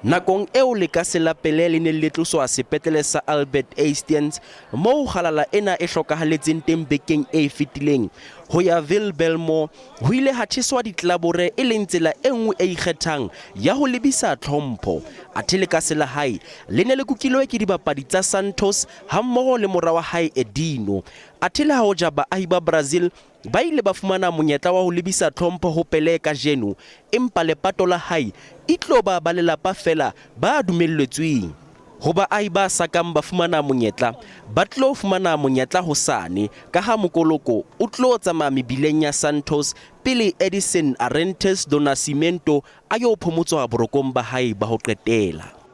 Nakong eo lekase la Pele le neng le tloswa sepetlele sa Albert Einstein moo kgalala ena e hlokahaletseng teng bekeng e fetileng ho ya Ville Belmore, ho ile ha tjheswa ditlabore e leng tsela e nngwe e ikgethang ya ho lebisa tlhompho. Athe lekase la hae le ne le kukilwe ke dibapadi tsa Santos hammoho le mora wa hae Edinho. Athe le ha hoja baahi ba Brazil Ba ile ba fumana monyetla wa ho lebisa tlhompho ho Pelé kajeno, empa lepato la hae e tlo ba ba lelapa feela ba dumelletsweng. Ho baahi ba sa kang ba fumana monyetla, ba tlo fumana monyetla hosane, kaha mokoloko o tlo tsamaya mebileng ya Santos pele Edison Arantes do Nascimento a yo phomotswa borokong ba hae ba ho qetela.